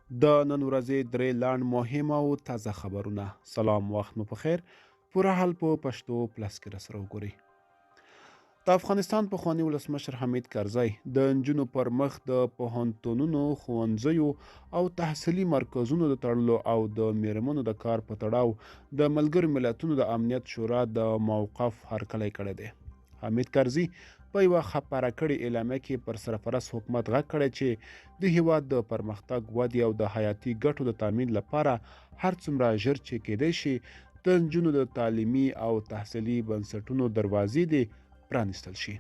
د نن ورځې درې لنډ مهم او تازه خبرونه. سلام، وخت مو په خیر. پوره حال په پښتو پلس کې راسره وګورئ. د افغانستان پخواني ولسمشر حامد کرزی د نجونو پر مخ د پوهنتونونو، ښوونځیو او تحصیلي مرکزونو د تړلو او د میرمنو د کار په تړاو د ملګرو ملتونو د امنیت شورا د موقف هرکلی کړی دی. حامد کرزي په یوه خپره کړې اعلامیه کې پر سرپرست حکومت غږ کړی چې د هیواد د پرمختګ، ودې او د حیاتي ګټو د تامین لپاره هر څومره ژر چې کېدای شي د نجونو د تعلیمي او تحصیلي بنسټونو دروازې دې پرانیستل شي.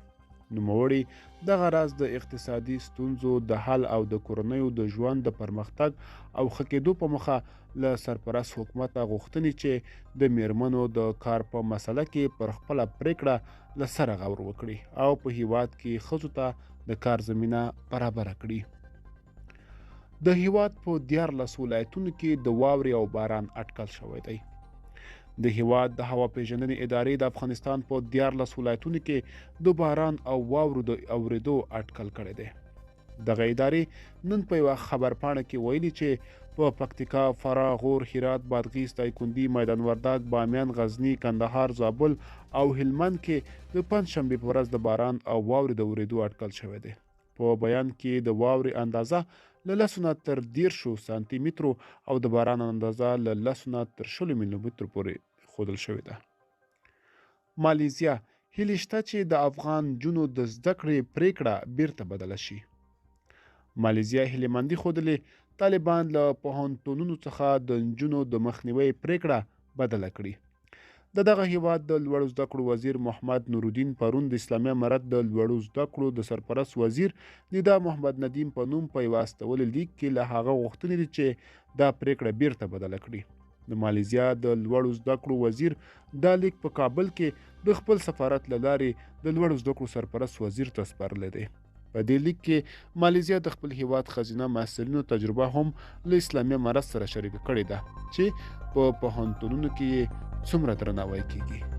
نوموړي دغه راز د اقتصادي ستونزو د حل او د کورنیو د ژوند د پرمختګ او ښه کېدو په موخه له سرپرست حکومته غوښتنې چې د میرمنو د کار په مسله کې پر خپله پرېکړه له سره غور وکړي او په هیواد کې ښځو ته د کار زمینه برابره کړي. د هیواد په 13 ولایتونو کې د واورې او باران اټکل شوی دی. د هیواد د هوا پیژندنې ادارې د افغانستان په 13 ولایتونو کې د باران او واورو د اوریدو اټکل کړی دی. دغه ادارې نن په یوه خبرپاڼه کې ویلي چې په پکتیکا، فراه، غور، هرات، بادغیس، دایکندي، میدان وردګ، بامیان، غزني، کندهار، زابل او هلمند کې د پنجشنبې په ورځ د باران او واورې د اوریدو اټکل شوی دی. په بیان کې د واورې اندازه له 10 نه تر 30 سانتي مترو او د باران اندازه له 10 نه تر 20 ملي مترو پورې ښودل شوې ده. مالیزیا هیلې شته چې د افغان نجونو د زده کړې پرېکړه بیرته بدله شي. مالیزیا هیله مندي ښودلې طالبان له پوهنتونونو څخه د نجونو د مخنیوي پرېکړه بدله کړي. د دغه هیواد د لوړو زده کړو وزیر محمد نورالدین پرون د اسلامي امارت د لوړو زده کړو د سرپرست وزیر ندا محمد ندیم په نوم په یوه استولي لیک کې له هغه غوښتنې دي چې دا پرېکړه بیرته بدله کړي. د مالیزیا د لوړو زده کړو وزیر دا لیک په کابل کې د خپل سفارت له لارې د لوړو زده کړو سرپرست وزیر ته سپارلی دی. په دې لیک کې مالیزیا د خپل هیواد ښځینه محصلینو تجربه هم له اسلامي امارت سره شریکه کړې ده چې په پوهنتونونو کې یې څومره درناوی کیږي.